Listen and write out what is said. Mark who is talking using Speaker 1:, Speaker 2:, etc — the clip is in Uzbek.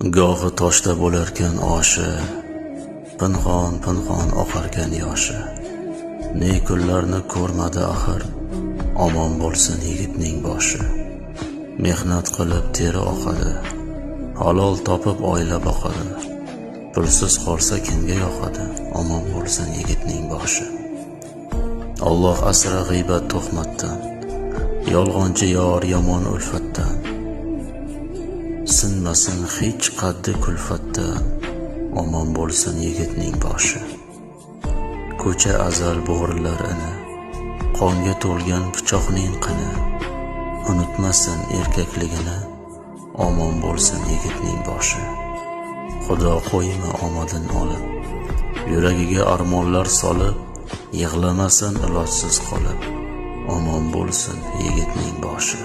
Speaker 1: Gohi toshda bo'larkan oshi, pinhon pinhon oqarkan yoshi. Ne kunlarni ko'rmadi axir, omon bo'lsin yigitning boshi. Mehnat qilib teri oqadi, halol topib oila boqadi. Pulsiz qolsa kimga yoqadi, omon bo'lsin yigitning boshi. Alloh asra g'iybat tuhmatdan, yolg'onchi yor, yomon ulfatdan. Sinmasin hech qaddi kulfatdan, omon bo'lsin yigitning boshi. Ko'cha azal bo'rilar ini, qonga to'lgan pichoqning qini. Unutmasin erkakligini, omon bo'lsin yigitning boshi. Xudo qo'yma omadin olib, yuragiga armonlar solib, yig'lamasin ilojsiz qolib, omon bo'lsin yigitning boshi.